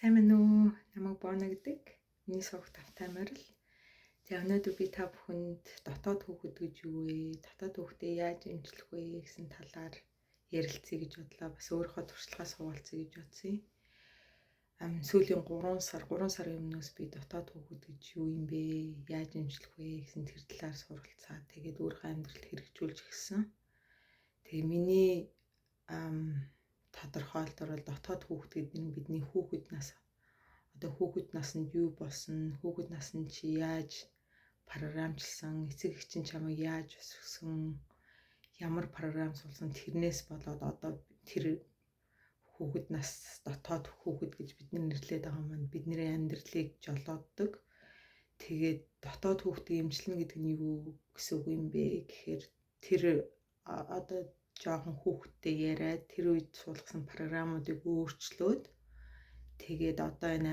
Сайн байна уу? Намайг Бона гэдэг. Миний сувг тавтай морил. За, өнөөдөр би та бүхэнд дотоод хүүхэд гэж юу вэ? Дотоод хүүхдээ яаж эмчлэх вэ гэсэн талаар ярилцъя гэж бодлоо. Бас өөрийнхөө туршлагаас хуваалцъя гэж бодсон. Сүүлийн 3 сар 3 сарын өмнөөс би дотоод хүүхэд гэж юу юм бэ? Яаж эмчлэх вэ гэсэн тэр талаар суралцаа. Тэгээд өөрийнхөө амьдралд хэрэгжүүлж эхэлсэн. Тэгээ миний тодорхойлолтоор бол дотоод хүүхэд гэдэг нь бидний хүүхэд нас, одоо хүүхэд наснд юу болсон, хүүхэд наснд чи яаж програмчлсан, эцэг эх чинь чамайг яаж өсгөсөн, ямар програм суулсан, тэрнээс болоод одоо тэр хүүхэд нас дотоод хүүхэд гэж бид нар нэрлээд байгаа маань бидний амьдралыг жолооддог. Тэгээд дотоод хүүхдийг эмчилнэ гэдэг нь юу гэсэн үг юм бэ гэхээр тэр одоо жоохон хүүхэдтэй яриад, тэр үед суулгасан програмуудыг өөрчлөөд, тэгээд одоо энэ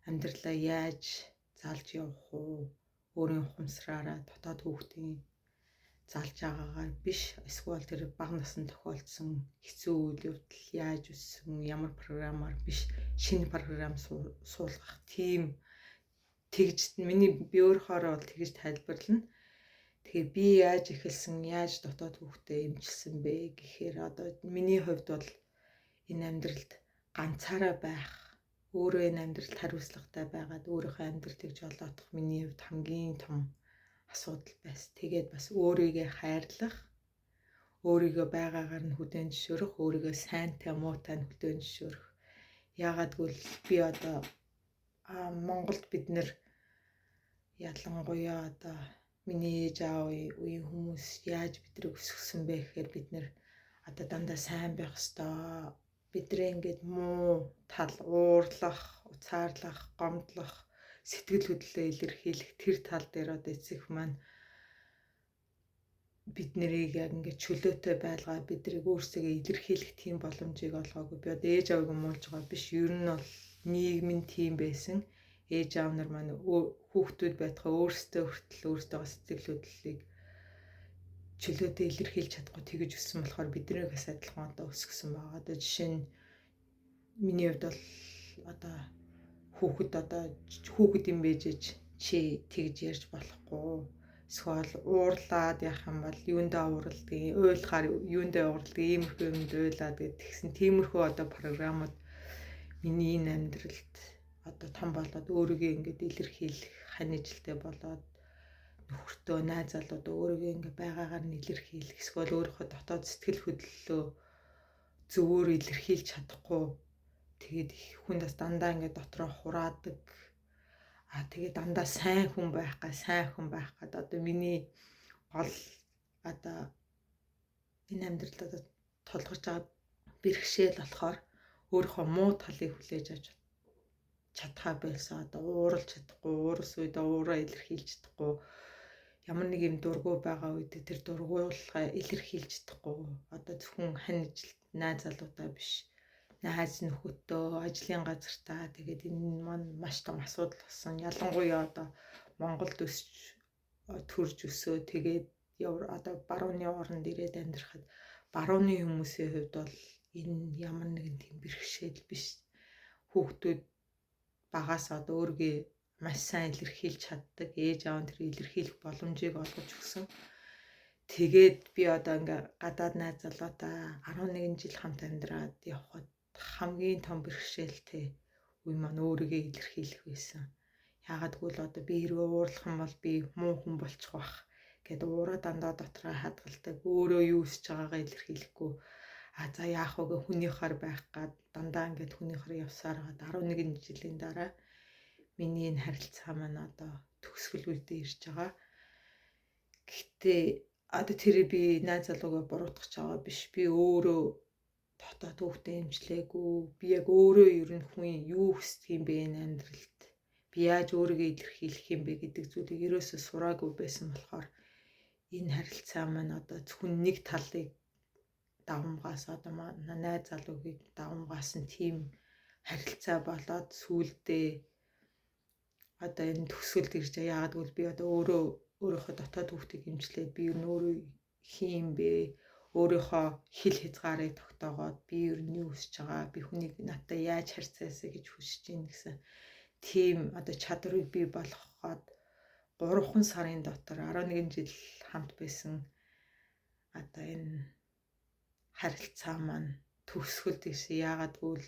амьдралаа яаж залж явах уу, өөрийн ухамсараараа дотоод хүүхдийн залж байгаагаар биш, эсвэл тэр бага наснд тохиолдсон хэцүү үйл явдал яаж өссөн, ямар програмаар биш, шинэ програм суулгах, тийм тэгж миний би өөрөөхөөрөө бол тэгж тайлбарлана. Тэгэхээр би яаж эхэлсэн, яаж дотоод хүүхдээ эмчилсэн бэ гэхээр одоо миний хувьд бол энэ амьдралд ганцаараа байх, өөрөө энэ амьдралд хариуцлагатай байгаад өөрийнхөө амьдралыг жолоодох миний хувьд хамгийн том асуудал байсан. Тэгээд бас өөрийгөө хайрлах, өөрийгөө байгаагаар нь хүлээн зөвшөөрөх, өөрийгөө сайнтай муутай нь хүлээн зөвшөөрөх. Яагаад гэвэл би одоо Монголд бид нэр ялангуяа одоо миний ээж аав үеийн хүмүүс яаж бидрийг өсгөсөн бэ гэхээр бид нэр одоо дандаа сайн байх ёстой. Бидрээ ингээд муу тал, уурлах, уцаарлах, гомдлох, сэтгэл хөдлөлөө илэрхийлэх тэр тал дээр одоо эцэг маань бид нарыг яг ингээд чөлөөтэй байлгаа, бидрийг өөрсдөө илэрхийлэх тийм боломжийг олгоогүй. Би одоо ээж аавыг муулж байгаа биш. Ер нь бол нийгэм нь тийм байсан. Ээж аав нар маань хүүхдүүд байтугай өөрсдөө хүртэл өөрсдөө сэтгэл хөдлөлийг чөлөөтэй илэрхийлж чадахгүй тэгэж өссөн болохоор биднийг бас адилхан одоо өсгсөн байгаа. Одоо жишээ нь миний хувьд бол одоо хүүхэд, одоо хүүхэд юм бэжэж чи тэгж ярьж болохгүй. Эсвэл уурлаад яах юм бол юундаа уурладгийг, уйлахаар юундаа уурладгийг, иймэрхүү юмд уйлаад гэдэг тэгсэн тиймэрхүү одоо програмууд миний энэ амьдралд одоо том болоод өөрийгөө ингээд илэрхийлэх ханижилтэй болоод нөхөртөө, найз залуудаа өөрийгөө ингээд байгаагаар нь илэрхийлэх, эсвэл өөрийнхөө дотоод сэтгэл хөдлөлөө зөвөр илэрхийлж чадахгүй, тэгээд их хүн бас дандаа ингээд дотроо хураадаг. Тэгээд дандаа сайн хүн байх га, сайн хүн байх гад одоо миний гол одоо энэ амьдралд одоо тулгарч байгаа бэрхшээл болохоор өөрийнхөө муу талыг хүлээж авч чадхаа болсон. Одоо ууралж чадахгүй, уурс үедээ уураа илэрхийлж чадахгүй, ямар нэг юм дургу байгаа үед тэр дургуулгаа илэрхийлж чадахгүй. Одоо зөвхөн хань ажилд найз залуудаа биш, найз нөхөдтөө, ажлын газартаа, тэгээд энэ маань маш том асуудал болсон. Ялангуяа одоо Монголд өсч төрж өсөө, тэгээд одоо барууны оронд ирээд амьдрахад барууны хүмүүсийн хувьд бол энэ ямар нэгэн тийм бэрхшээл биш. Хүүхдүүд багаас одоо өөрийгөө маш сайн илэрхийлж чаддаг. Ээж аав нь тэр илэрхийлэх боломжийг олгож өгсөн. Тэгээд би одоо ингээ гадаад найз залуутай 11 жил хамт амьдраад явхад хамгийн том бэрхшээлтэй үе маань өөрийгөө илэрхийлэх байсан. Яагаад гэвэл одоо би хэрвээ уурлах юм бол би муу хүн болчих واخ гэд уураа дандаа дотроо хадгалдаг. Өөрөө юу өсөж байгаагаа илэрхийлэхгүй. А за яах вэ гэ хүнийхээр байх гад дандаа ингээд хүнийхээр явсаар 11 жилийн дараа миний энэ харилцаа маань одоо төгсгөл үедээ ирж байгаа. Гэхдээ одоо тэр би найз залуугаа буруутгах байгаа биш. Би өөрөө дотоод хүүхдээ эмчлээгүй. Би яг өөрөө ер нь хүн юу хүсдэг юм бэ энэ амьдралд? Би яаж өөрийгөө илэрхийлэх юм бэ гэдэг зүйлийг ерөөсөө сураагүй байсан болохоор энэ харилцаа маань одоо зөвхөн нэг талыг давамгаас, одоо манай найз залуугийг давамгаас нь тийм харилцаа болоод сүүлдээ одоо энэ төгсгөлд ирж байгаа. Яагаад гэвэл би одоо өөрөө өөрийнхөө дотоод хүүхдийг эмчлээд би ер нь өөрөө хин юм бэ? Өөрийнхөө хил хязгаарыг тогтоогоод би ер нь юу хүсэж байгаа, би хүнийг надтай яаж харьцаасаа гэж хүсэж байна гэсэн тийм одоо чадварыг бий болгоход 3 сарын дотор 11 жил хамт байсан одоо энэ харилцаа маань төгсгөлд ирсэн. Яагаад гэвэл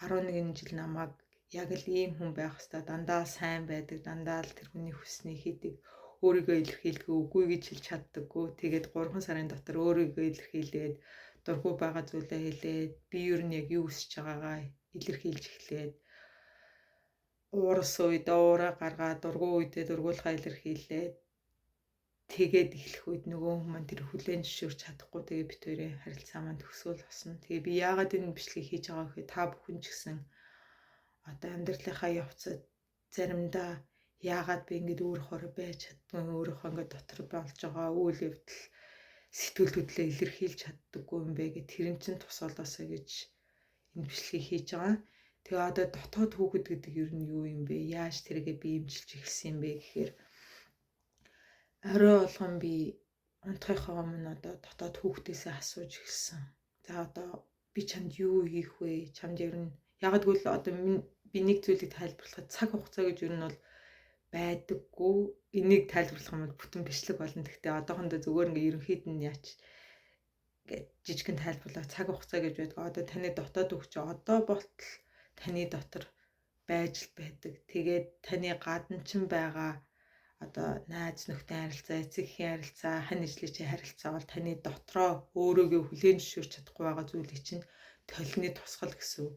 11 жил намайг яг л ийм хүн байх хэвээр дандаа сайн байдаг, дандаа л тэр хүний хүсснийг хийдэг, өөрийгөө илэрхийлдэг, үгүй гэж хэлж чаддаггүй. Тэгээд 3 сарын дотор өөрийгөө илэрхийлээд, дургүй байгаа зүйлээ хэлээд, би ер нь яг юу хүсэж байгаагаа илэрхийлж эхлээд, уурс үед уураа гаргаад, дургүй үедээ дургуулгаа илэрхийлээд, тэгээд эхлэх үед нөгөө хүн маань тэр хүлээн зөвшөөрч чадахгүй, тэгээд бит хоёрын харилцаа маань төгсгөл болсон. Тэгээ би яагаад энэ бичлэгийг хийж байгаа гэхээр та бүхэн ч гэсэн одоо амьдралынхаа явцад заримдаа яагаад би ингэж өөр хороо байж чаддгүй, өөрийнхөө ингэж дотор болж байгаа үйл явдал сэтгэл хөдлөлөө илэрхийлж чаддаггүй юм бэ гэх тэрэн чинь тус болоосоо гэж энэ бичлэгийг хийж байгаа. Тэгээ одоо дотоод хүүхэд гэдэг ер нь юу юм бэ? Яаж тэргээ би имчилж эхэлсэн юм бэ гэхээр орой болгон би унтахынхаа өмнө одоо дотоод хүүхдээсээ асууж эхэлсэн. За одоо би чамд юу хийх вэ? Чамд ер нь ягаад гэвэл одоо би нэг зүйлийг тайлбарлахад цаг хугацаа гэж ер нь бол байдаггүй. Энийг тайлбарлах юм бол бүтэн бичлэг болно. Гэхдээ одоохондоо зүгээр ингээ ерөнхийд нь яач ингээд жижигхэн тайлбарлах цаг хугацаа гэж байдаг. Одоо таны дотоод өгч одоо болтол таны дотор байж л байдаг. Тэгээд таны гадна ч байгаа одоо найз нөхдөд харилцаа, эцэг эхийн харилцаа, хань ижлээчийн харилцаа бол таны дотроо өөрийгөө хүлээн зөвшөөрч чадахгүй байгаа зүйлийг чинь толны тусгал гэсэн үг.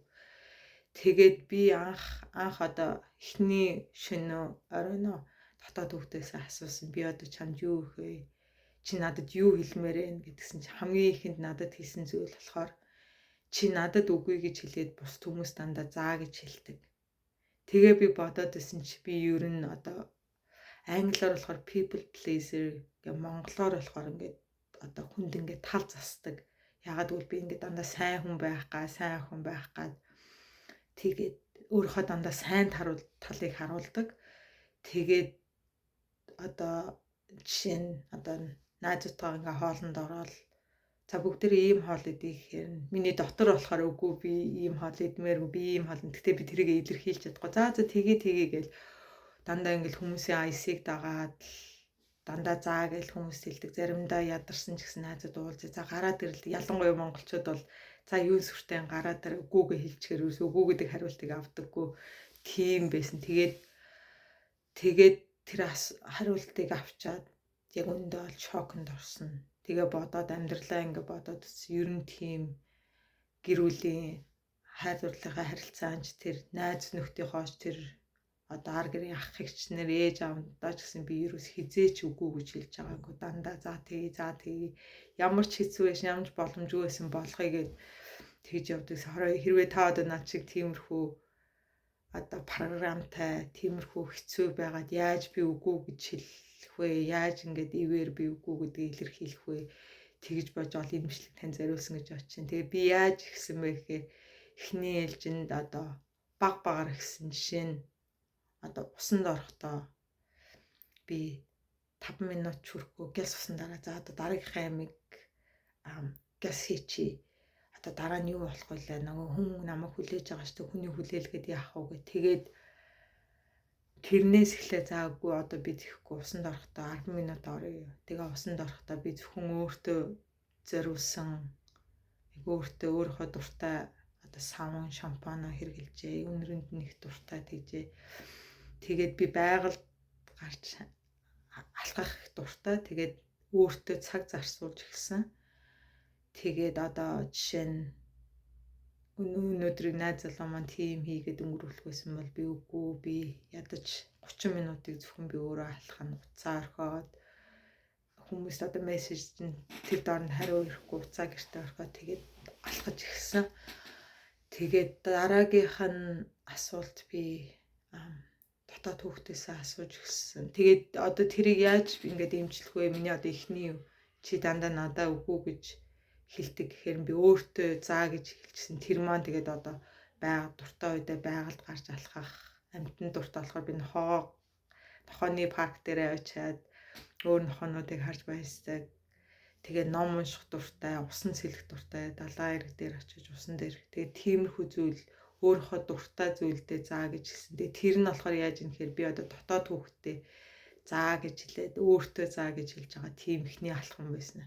Тэгээд би анх одоо эхний шөнө оройноо дотоод хүүхдээсээ асуусан. Би одоо чамд юу өгөх вэ? Чи надад юу хэлмээр вэ гэдгсэн чи хамгийн ихэнд надад хэлсэн зүйл болохоор чи надад үгүй гэж хэлээд бус хүмүүс дандаа заа гэж хэлдэг. Тэгээ би бодоод исэн чи би ер нь одоо англиар болохоор people pleaser гэ монголоор болохоор ингээд одоо хүнд ингээд тал засдаг. Ягаад гэвэл би ингээд дандаа сайн хүн байх га, сайн хүн байх гад тэгээд өөрийнхөө дандаа сайн талыг харуулдаг. Тэгээд одоо жишээ нь одоо найзуудтайгаа ингээ хоолнд ороод за бүгдээрээ ийм хоол идэх гэхээр миний дотор болохоор үгүй би ийм хоол идмээргүй, би ийм хоол. Гэтэ би тэрийг илэрхийлж чадахгүй. За за тэгээ тэгээ гээл дандаа ингээл хүмүүсийн аясыг дагаад дандаа заа гэж хүмүүс хэлдэг. Заримдаа ядарсан ч гэсэн найзууд уулзъя. За гараад ирэл ялангуяа монголчууд бол за юу сүртэй гараад ир үгүйгээ хэлчихээр ерөөс үгүй гэдэг хариултыг авдаггүй тийм байсан. Тэгээд тэр хариултыг авчаад яг үүндээ бол шоконд орсон. Тэгээ бодоод амьдралаа ингээ бодоод ер нь тийм гэр бүлийн хайр дурлалынхаа харилцаанч тэр найз нөхдийнхооч тэр одоо ар гэрийн ах эгч нар ээж аавдаа ч гэсэн би ерөөс хизээч үгүй гэж хэлж байгаагүй. Дандаа за тэгээ за тэгээ ямар ч хэцүү байсан, ямар ч боломжгүй байсан болгоё гэд тэгж явдаг. Хэрвээ та одоо над шиг тиймэрхүү одоо програмтай, тиймэрхүү хэцүү байгаад яаж би үгүй гэж хэлэх вэ? Яаж ингээд ивэр би үгүй гэдгийг илэрхийлэх вэ? Тэгж бодож энэ бичлэг тань зориулсан гэж бодож чинь. Тэгээ би яаж ихсэн бэ гэхээр эхний ээлжинд одоо баг багаар ихсэн. Жишээ нь одоо усанд орохдоо би 5 минут чүрэхгүй гяс усан дараа за одоо дараагийнхаа амиг гяс хийчи. Одоо дараа нь юу болох вэ? Нөгөө хүн намайг хүлээж байгаа шүү дээ. Хүний хүлээлгээд яах вэ гэх. Тэгээд тэрнээс эхлээ заагүй одоо би тэхгүй усанд орохдоо 10 минут орё. Тэгээ усанд орохдоо би зөвхөн өөртөө зориулсан өөртөө өөрийнхөө дуртай одоо савн шампанаа хэрглэжээ. Үнэрэнд нь их дуртай тэгжээ. Тэгээд би байгальд гарч алхах их дуртай. Тэгээд өөртөө цаг зарцуулж эхэлсэн. Тэгээд одоо жишээ нь өнөөдрийг найз залуу маань тийм хийгээд өнгөрүүлэх байсан бол би үгүй би ядаж 30 минутыг зөвхөн би өөрөө алхах нь уцаа орхиод хүмүүст одоо мессеж чинь тэр доор нь хариу ирэхгүй уцаа гэртээ орхиод тэгээд алхаж эхэлсэн. Тэгээд дараагийнх нь асуулт би дотоод хүүхдээсээ асууж эхэлсэн. Тэгээд одоо тэрийг яаж ингээд имжлэх вэ? Миний одоо эхний чи дандаа надаа үгүй гэж хэлдэг гэхээр би өөртөө заа гэж хэлчихсэн. Тэр маань тэгээд одоо байга дуртай үедээ байгальд гарч алхах, амьтан дуртай болохоор би нохооны парк дээрээ очиад өөр нохоонуудыг харж баясдаг. Тэгээ ном унших дуртай, усан сэлэх дуртай, далайн эрэг дээр очиж усан дээр. Тэгээ тиймэрхүү зүйл өөрийнхөө дуртай зүйлдээ заа гэж хэлсэн. Тэгээ тэр нь болохоор яаж юм гэхээр би одоо дотоод хүүхдтэй заа гэж хэлээд өөртөө заа гэж хэлж байгаа тийм ихний алхам байсан.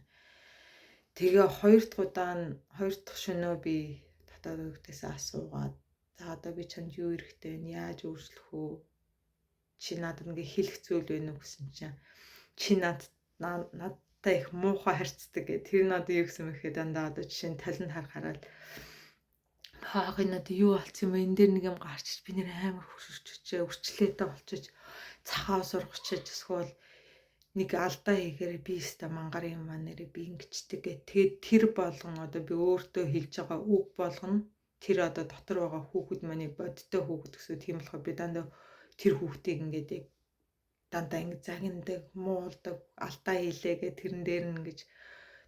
Тэгээ хоёр дахь удаа нь хоёр дахь шөнөө би дотоод хүүхдээсээ асуугаад за одоо би чамд юу хэрэгтэй вэ? Яаж өөрчлөх үү? Чи надад ингээ хэлэх зүйл байна уу гэсэн чинь чи надтай их муухай харьцдаг гэх. Тэр нь одоо юу гэсэн бэ гэхэд дандаа одоо жишээ нь талент харахаараа хаах энэ одоо юу болцсон юм бэ? Энэ дээр нэг юм гарч би нэр амар хөшөрч өрчлөөтэй болчиж цахаа сургачиж эсвэл нэг алдаа хийхээр би өста мангар юм аа нэрээ би ингэчдэг гэ. Тэгээд тэр болгон одоо би өөртөө хэлж байгаа үг болгоно тэр одоо дотор байгаа хүүхэд маань бодиттой хүүхэд гэсэн. Тийм болохоор би дандаа тэр хүүхдийг ингээд яг дандаа ингэ загнадаг, муулдаг, алдаа хийлээ гэ тэрэн дээр нь ингэж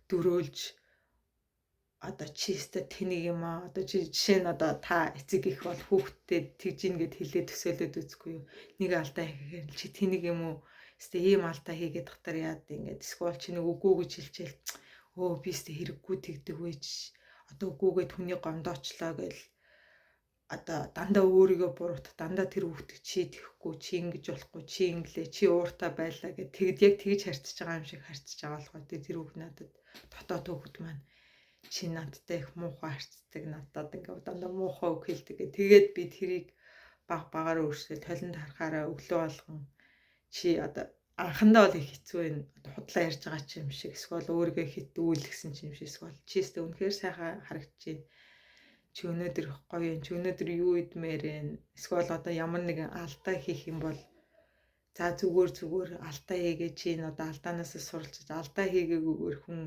дөрөөлж одоо чи өстой тэнийг юм аа. Одоо чи жишээ нь одоо та эцэг их бол хүүхдтэй тэгж ин гэд хэлээ төсөөлөд үзэхгүй юу. Нэг алдаа хийхээр чи тэнийг юм уу? Өстой ийм алдаа хийгээд тахтар яад ингээд эсвэл чи нэг үгүй гэж хэлчихэл өө би өстой хэрэггүй тэгдэг үеч одоо үгүйгээд хүний гомдоочлоо гэл одоо дандаа өөрийгөө буруут дандаа тэр хүүхдээ чи тэхгүй чи ингэж болохгүй чи инглээ чи ууртай байлаа гэх тэгэд яг тэгж харьцаж байгаа юм шиг харьцаж байгаа болохоор тэр хүүхд надад дотоод хүүхэд маань чи надтай их муухай харьцдаг надад ингээ дандаа муухай үг хэлдэг гэх. Тэгээд би тэрийг баг багаар өөрчлөө толинд харахаараа өглөө болгон чи одоо анхандаа бол их хэцүү байна. Одоо худлаа ярьж байгаа ч юм шиг эсвэл өөрийгөө хит үүлгсэн ч юм шиг эсвэл чи өстө үнэхээр сайхан харагдаж байна. Чи өнөөдөр гоё юм. Чи өнөөдөр юу идмээр байна? Эсвэл одоо ямар нэгэн алдаа хийх юм бол за зүгээр зүгээр алдаа хийгээ чи энэ одоо алдаанаас суралцаж алдаа хийгээгүйгээр хүн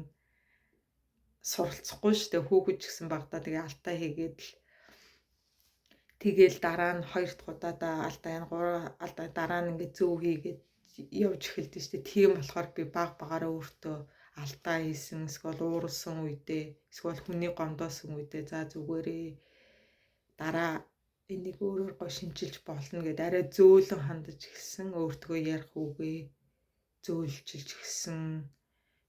суралцахгүй шүү дээ. Хүүхэд ч гэсэн багадаа тэгээ алдаа хийгээд л тэгэл дараа нь хоёр дахь удаадаа алдаа энэ гурван алдаа дараа нь ингээд зөв хийгээд явж эхэлдэг шүү дээ. Тийм болохоор би баг багаараа өөртөө алдаа хийсэн, эсвэл ууралсан үедээ, эсвэл хүний гомдоосон үедээ за зүгээрээ дараа энийг өөрөөр гоо шинчилж болно гэд арай зөөлөн хандаж эхэлсэн, өөртгөө ярих үгээ зөөлчилж эхэлсэн.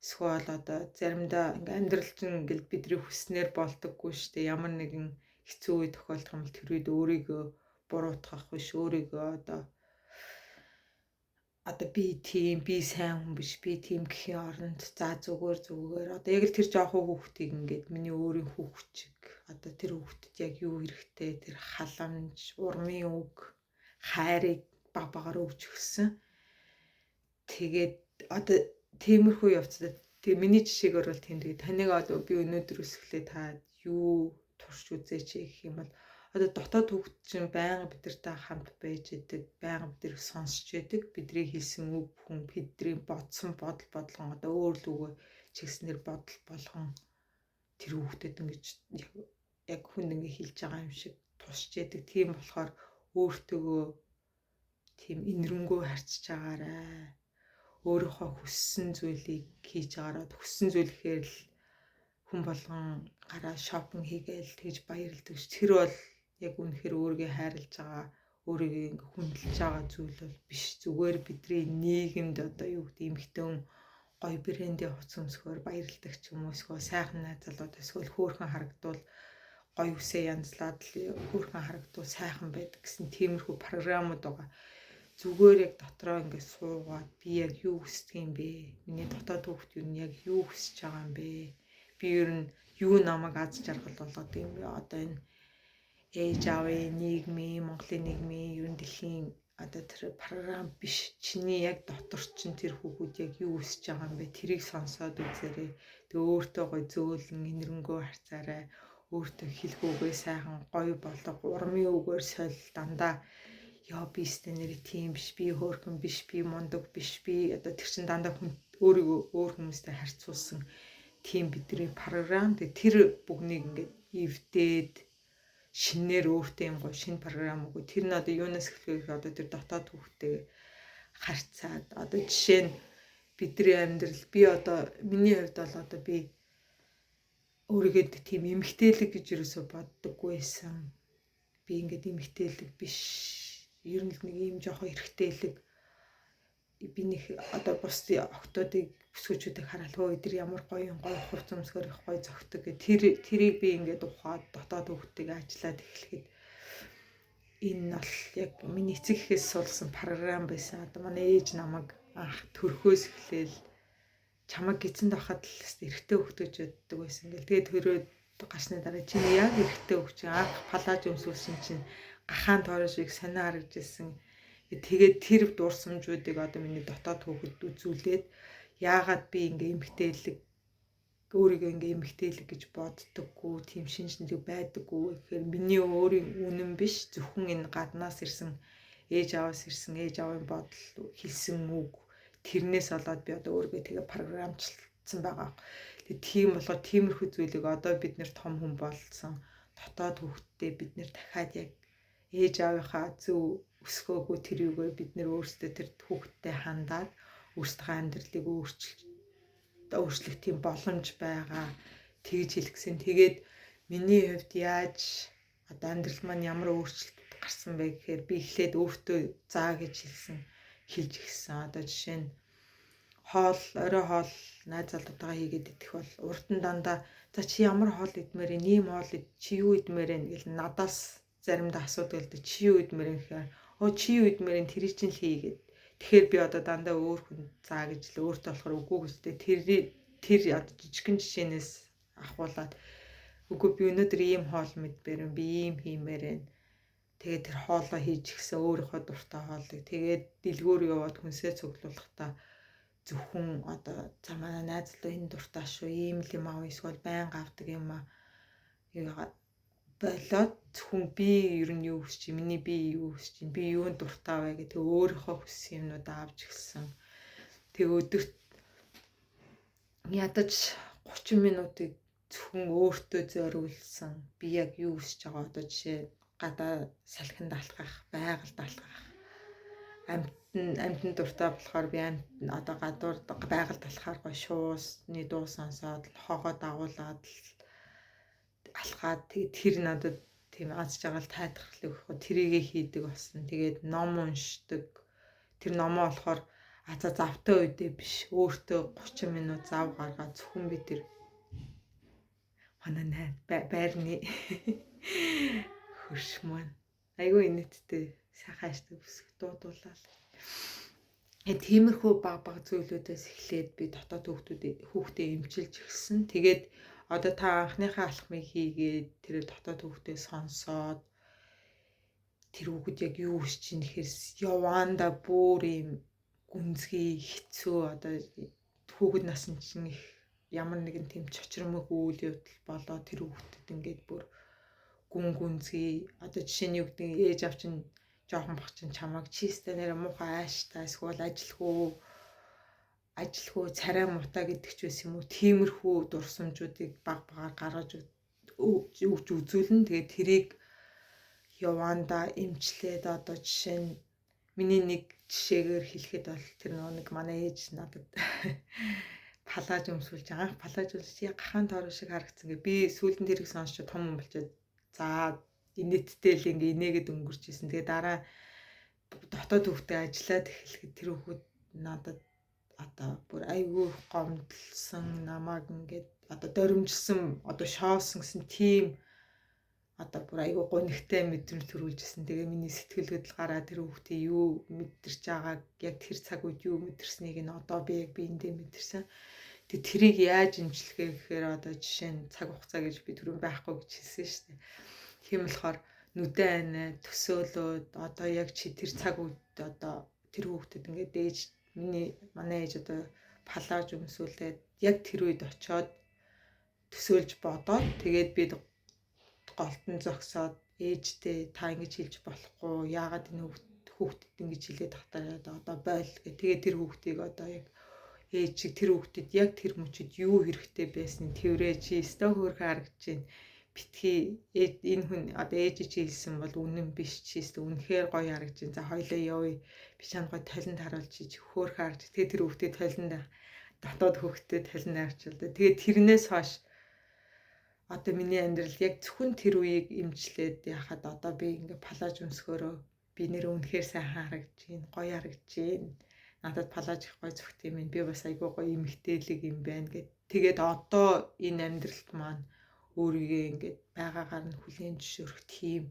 Эсвэл одоо заримдаа ингээ амьдрал чинь ингээл бидний хүснээр болдоггүй шүү дээ. Ямар нэгэн хэцүү үе тохиолдох юм бол тэр үед өөрийгөө буруутгах биш, өөрийгөө одоо би тийм, би сайн хүн биш, би тийм гэхийн оронд за зүгээр зүгээр. Одоо яг л тэр жоохон хүүхдийг ингээд миний өөрийн хүүхд чиг одоо тэр хүүхдэд яг юу хэрэгтэй тэр халамж, урмын үг, хайрыг баг багаар өгч өгсөн. Тэгээд одоо тиймэрхүү явцдад тэгээ миний жишээгээр бол тийм. Тэгээ таныг одоо би өнөөдөр өсгөлээ та юу турш үзээч гэх юм бол одоо дотоод хүүхд чинь байнга бидэртэй хамт байж идэг, байнга бидэрийг сонсч идэг, бидний хэлсэн үг хүн бидний бодсон бодол бодлогон одоо өөр л үгөө чигснэр бодол болгон тэр хүүхдэд ингэж яг хүн ингэ хэлж байгаа юм шиг тусч идэг. Тийм болохоор өөртөөгөө тийм инэрэнгөө харьцаж байгаарай. Өөрийнхөө хүссэн зүйлийг хийж байгаараа хүссэн зүйл гэхээр л хүн болгон гараа шопинг хийгээл тэгж баярлдаг ш. Тэр бол яг үнэхээр өөрийгөө хайрлаж байгаа, өөрийгөө ингээ хүндэлж байгаа зүйл бол биш. Зүгээр бидний нийгэмд одоо юу гэдэг эмэгтэйн гоё брендийн хувцас өмсгөөр баярладаг ч юм уу эсвэл сайхан найз залууд эсвэл хөөрхөн харагдвал гоё үсээ янзлаад л хөөрхөн харагдвал сайхан байдаг гэсэн тиймэрхүү програмууд байгаа. Зүгээр яг дотроо ингээ суугаад би яг юу хүсдэг юм бэ? Миний дотоод хүүхд юу нь яг юу хүсэж байгаа юм бэ? Би ер нь юу намайг аз жаргал болгодог юм бэ? Одоо энэ ээж аавын нийгмийн, Монголын нийгмийн, ер нь дэлхийн одоо тэр програм биш. Чиний яг дотор чинь тэр хүүхэд яг юу хүсэж байгаа юм бэ? Тэрийг сонсоод үзээрэй. Тэгээ өөртөө гоё зөөлөн, инэрэнгөө харьцаарай. Өөртөө хэлэх үгээ сайхан гоё болго, урмын үгээр соль дандаа ёо би өстэй нэрээ тийм биш, би хөөрхөн биш, би мундаг биш, би одоо тэр чин дандаа хүн өөрийгөө өөр хүмүүстэй харьцуулсан тийм бидний програм. Тэгээ тэр бүгнийг ингээд эвдээд шинээр өөртөө юм гоё шинэ програм өгөө. Тэр нь одоо юунаас эхлэх вэ гэхээр одоо тэр дотоод хүүхдтэйгээ харьцаад одоо жишээ нь бидний амьдрал би одоо миний хувьд бол одоо би өөрийгөө тийм эмгтээлэг гэж юусоо боддоггүй байсан. Би ингээд эмгтээлэг биш. Ер нь л нэг ийм жоохон эрэгтэйлэг Би нэг одоо бус октоодыг бүсгүүчүүдийг хараад хөө эдэр ямар гоё юм, гоё хувц өмсгөр их гоё зөгтөг гэх тэрийг би ингээд ухаад дотоод хүүхдийг ажиллаад эхлэхэд энэ бол яг миний эцэг эхээс суулгасан програм байсан. Одоо манай ээж намайг анх төрхөөс эхлээл чамайг гидсэнд байхад л эрэгтэй хүүхд гэж боддог байсан гэл. Тэгээд төрөөд гарсны дараа чиний яг эрэгтэй хүүхд чинь анх палаж өмсүүлсэн чинь гахаан тоороо шиг сонио харагдаж ирсэн. Тэгээд тэр дурсамжуудыг одоо миний дотоод хүүхэд үзүүлээд яагаад би ингээ эмэгтэйлэг өөрийгөө ингээ эмэгтэйлэг гэж боддоггүй, тийм шинж тэмдэг байдаггүй гэхээр миний өөрийн үнэн биш, зөвхөн энэ гаднаас ирсэн ээж аваас ирсэн ээж аавын бодол хэлсэн үг тэрнээс болоод би одоо өөрийгөө тэгээ програмчлсан байгаа. Тэгээ тийм болохоор тиймэрхүү зүйлийг одоо бид нэр том хүн болсон дотоод хүүхдтэй бид нэр дахиад яг ээж аавынхаа зөв өсгөөгүй тэр юугаар бид нэр өөрсдөө тэр хүүхдтэй хандаад өөрсдийнхөө амьдралыг өөрчлөх тийм боломж байгаа тэгж хэлгэсэн. Тэгээд миний хувьд яаж одоо амьдрал маань ямар өөрчлөлт гарсан бэ гэхээр би эхлээд өөртөө заа гэж хэлж эхэлсэн. Одоо жишээ нь хоол, орой хоол найз залуутайгаа хийгээд идэх бол урд нь дандаа за чи ямар хоол идмээр вэ? Ийм хоол чи юу идмээр вэ гэл надаас заримдаа асуудаг л дээ. Чи юу идмээр вэ гэхээр оо чи юу идмээр вэ? Тэрийг чинь л хийгээд. Тэгэхээр би одоо дандаа өөр хүн заа гэж л өөртөө болохоор үгүй гэжтэй. Тэр одоо жижигхэн жишээнээс ахуулаад үгүй би өнөөдөр ийм хоол мэдмээр юм, би ийм хиймээр байна. Тэгээд тэр хоолоо хийж гисэн өөрийнхөө дуртай хоолыг. Тэгээд дэлгүүр яваад хүнсээ цуглуулахдаа зөвхөн одоо за манай найз луу энэ дуртай шүү, ийм л юм аав эсвэл байнга авдаг юм аа болоод зөвхөн би ер нь юу хүсэж чинь, миний би юу хүсэж чинь, би юунд дуртай вэ гэх тэг өөрийнхөө хүссэн юмнуудаа авч эхэлсэн. Тэг өдөрт ядаж 30 минутыг зөвхөн өөртөө зориулсан. Би яг юу хүсэж байгаа одоо жишээ гадаа салхинд алхах, байгальд алхах, амьтан дуртай болохоор би амьт одоо гадуур байгальд алхахаар гоё шуусны дуу сонсоод хогоо дагуулад алхаад тэр надад тийм аз жаргал тайтгарлыг өгөх тэрийгэ хийдэг болсон. Тэгээд ном уншдаг. Тэр номоо болохоор а за завтай үедээ биш өөртөө 30 минут зав гаргаад зөвхөн би тэр манай байрны хөрш маань айгүй инээдтэй сайхан аждаг бүсг дуудуулаад. Тиймэрхүү баг баг зүйлүүдээс эхлээд би дотоод хүүхдээ эмчилж эхэлсэн. Тэгээд одоо та анхныхаа алхмыг хийгээд тэр дотоод хүүхдээ сонсоод тэр хүүхэд яг юу хүсэж чинь гэхээр яваанда бүр юм гүнзгий хэцүү одоо хүүхэд насан чинь их ямар нэгэн тийм чочромог үйл явдал болоо тэр хүүхдэд ингээд бүр гүн гүнзгий одоо жишээ нь юу гэдэг ээж аав чинь жоохон бах чинь чамайг чистэй нэрэ муухай ааштай эсвэл ажилгүй царай муутай гэдэг ч байсан юм уу, тиймэрхүү дурсамжуудыг баг багаар гаргаж өгч үзүүлнэ. Тэгээд тэрийг яваанда эмчлээд одоо жишээ нь миний нэг жишээгээр хэлэхэд бол тэр нэг манай ээж надад палаж өмсүүлж анх палаж өмсөж гахаан тоороо шиг харагдсан гэ. Би сүүлд нь тэрийг сонсч том юм болчиход за инээдтэй л ингээ инээгээд өнгөрч исэн. Тэгээ дараа дотоод хүүхдээ ажиллаад эхлэхэд тэр хүүхэд надад одоо бүр айгүй гомдлсон, намайг ингээд одоо доримжилсан, одоо шоосон гэсэн тийм одоо бүр айгүй гунигтай мэдрэмж төрүүлжсэн. Тэгээ миний сэтгэл хөдлөл гараа тэр хүүхдээ юу мэдэрч байгааг яг тэр цаг үед юу мэдэрснийг нь одоо би яг биендээ мэдэрсэн. Тэгээ тэрийг яаж эмчлэх вэ гэхээр одоо жишээ нь цаг хугацаа гэж би түрүүн байхгүй гэж хэлсэн шүү дээ. Тийм болохоор нүдэн айнаа төсөөлөөд одоо яг чи тэр цаг үед одоо тэр хүүхдэд ингээд ээж миний манай ээж одоо палаж өмсүүлээд яг тэр үед очиод төсөөлж бодоод тэгээд би голтон зогсоод ээжтэй та ингэж хэлж болохгүй, яагаад энэ хүүхдэд ингэж хэлээд тахтаа одоо бойл гэх. Тэгээд тэр хүүхдийг одоо яг ээж чиг тэр хүүхдэд яг тэр мөчөд юу хэрэгтэй байсныг тэрврээ чи өстой хөөрхөн харагдаж байна. Битгий энэ хүн одоо ээж чи хэлсэн бол үнэн биш, чи өстой үнэхээр гоё харагдаж байна. За хоёлаа явъя. Би чамд гоё толинд харуулж чи хөөрхөн харагдаж. Тэгээд тэр хүүхдэд толинд дотоод хүүхдэд толинд харчилдаг. Тэгээд тэрнээс хойш одоо миний амьдрал яг зөвхөн тэр үеийг эмчлээд яхад одоо би ингээ палаж өмсгөөрөө би нэр үнэхээр сайхан харагдаж байна, гоё харагдаж байна. Надад палаж их гоё зүгт юм. Би бас айгүй гоё эмэгтэйлэг юм байна гэд. Тэгээд одоо энэ амьдралд маань өөрийгөө ингээд байгаагаар нь хүлээн зөвшөөрөх тийм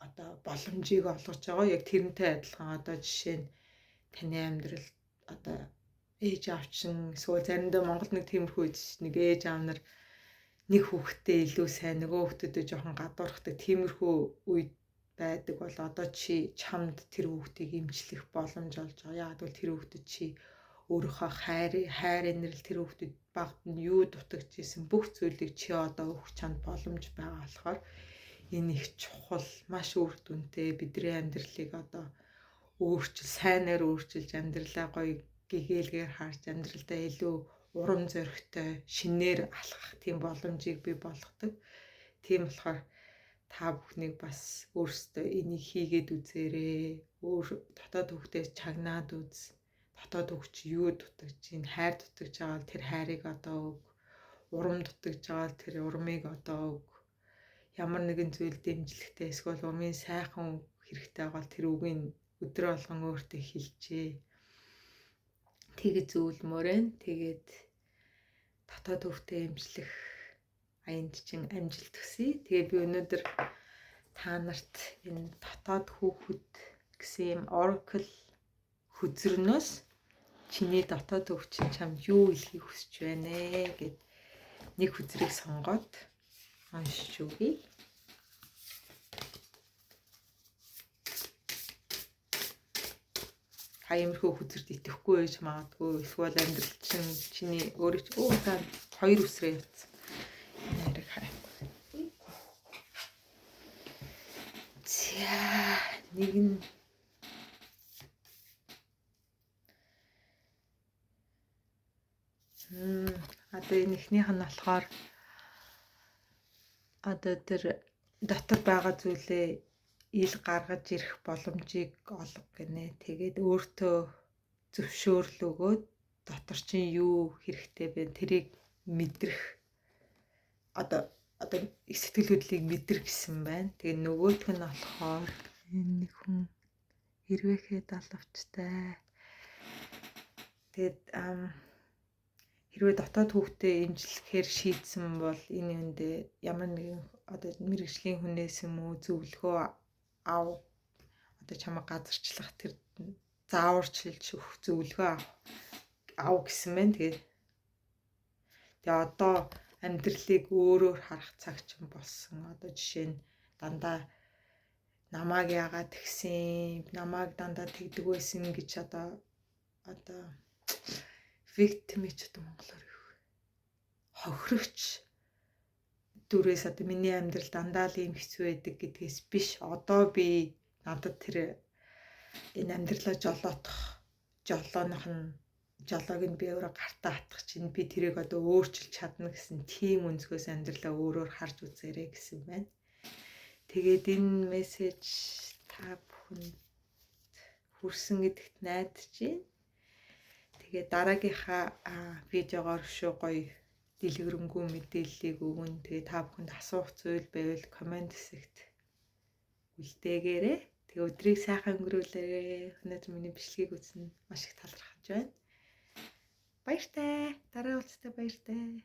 одоо боломжийг олгож байгаа. Яг тэрнтэй адилхан одоо жишээ нь таны амьдрал одоо ээж аав чинь эсвэл заримдаа Монголд нэг тиймэрхүү үед нэг ээж аав нар нэг хүүхэдтэй илүү сайн, нөгөө хүүхдүүдэд жоохон гадуурхдаг тиймэрхүү үед байдаг бол одоо чи чамд тэр хүүхдийг эмчлэх боломж олж байгаа. Яагаад гэвэл тэр хүүхдэд чи өөрийнхөө хайр инрэл, тэр хүүхдэд багт нь юу дутагдж исэн бүх зүйлийг чи одоо өгөх чамд боломж байгаа болохоор энэ их чухал, маш үр дүнтэй. Бидний амьдралыг одоо өөрчил, сайнаар өөрчилж, амьдралаа гоё гэгээлгээр харж, амьдралдаа илүү урам зоригтой шинээр алхах тийм боломжийг бий болгодог. Тийм болохоор та бүхнийг бас өөрсдөө энийг хийгээд үзээрэй. Өөр дотоод хүүхдээ чагнаад үз. Дотоод хүүхд чи юу дутагч чинь, хайр дутагч байгаа бол тэр хайрыг одоо өг. Урам дутагч байгаа бол тэр урмыг одоо өг. Ямар нэгэн зүйл дэмжлэгтэй эсвэл урмын сайхан үг хэрэгтэй байгаа бол тэр үгийг өдрө болгон өөртөө хэлжээ. Тэгж зөвлөмөр байна. Тэгээд дотоод хүүхдээ эмчлэх аянд чинь амжилт хүсье. Тэгээ би өнөөдөр та нарт энэ дотоод хүүхэд гэсэн юм oracle хөзрөнөөс чиний дотоод хүүхд чинь чамд юу хэлхийг хүсэж байна ээ гэд нэг хөзрийг сонгоод уншиж өгье. Та иймэрхүү хөзөрт итгэхгүй байж магадгүй. Эсвэл амьдрал чинь чиний өөрөө ч за хоёр үсрээ явцсан. Энэ хоёрыг харахгүй. За нэг нь одоо энэ эхнийх нь болохоор одоо тэр дотор байгаа зүйлээ ил гаргаж ирэх боломжийг олго гинэ. Тэгээд өөртөө зөвшөөрөл өгөөд дотор чинь юу хэрэгтэй бэ? Тэрийг мэдрэх одоо сэтгэл хөдлөлийг мэдрэх гэсэн байна. Тэгээ нөгөөх нь болохоор энэ нэг хүн хэрвээхээ далавчтай. Тэгээд хэрвээ дотоод хүүхдээ эмчлэхээр шийдсэн бол энэ юундээ ямар нэгэн одоо мэргэжлийн хүнээс юм уу зөвлөгөө ав, одоо чамайг газарчлах тэр зааварчилж өгөх зөвлөгөө ав гэсэн байна. Тэгээд одоо амьдралыг өөрөөр харах цаг чинь болсон. Одоо жишээ нь дандаа намайг яагаад тэгсэн, намайг дандаа тэгдэг байсан гэж одоо victim гэж одоо монголоор юу вэ? Хохирогч дүрээс одоо миний амьдрал дандаа л ийм хэцүү байдаг гэдгээс биш. Одоо би надад тэр энэ амьдралаа жолоодох жолооных нь жолоог нь би өөрөө гартаа хатгах чинь би тэрийг одоо өөрчилж чадна гэсэн тийм өнцгөөс амьдралаа өөрөөр харж үзээрэй гэсэн байна. Тэгээд энэ мессеж та бүхэнд хүрсэн гэдэгт найдаж байна. Тэгээд дараагийнхаа видеогоор шүү гоё дэлгэрэнгүй мэдээллийг өгнө. Тэгээ та бүхэнд асуух зүйл байвал коммент хэсэгт үлдээгээрэй. Тэгээ өдрийг сайхан өнгөрүүлээрэй. Өнөөдөр миний бичлэгийг үзсэн маш их талархаж байна. Баяртай. Дараа уулзтаа баяртай.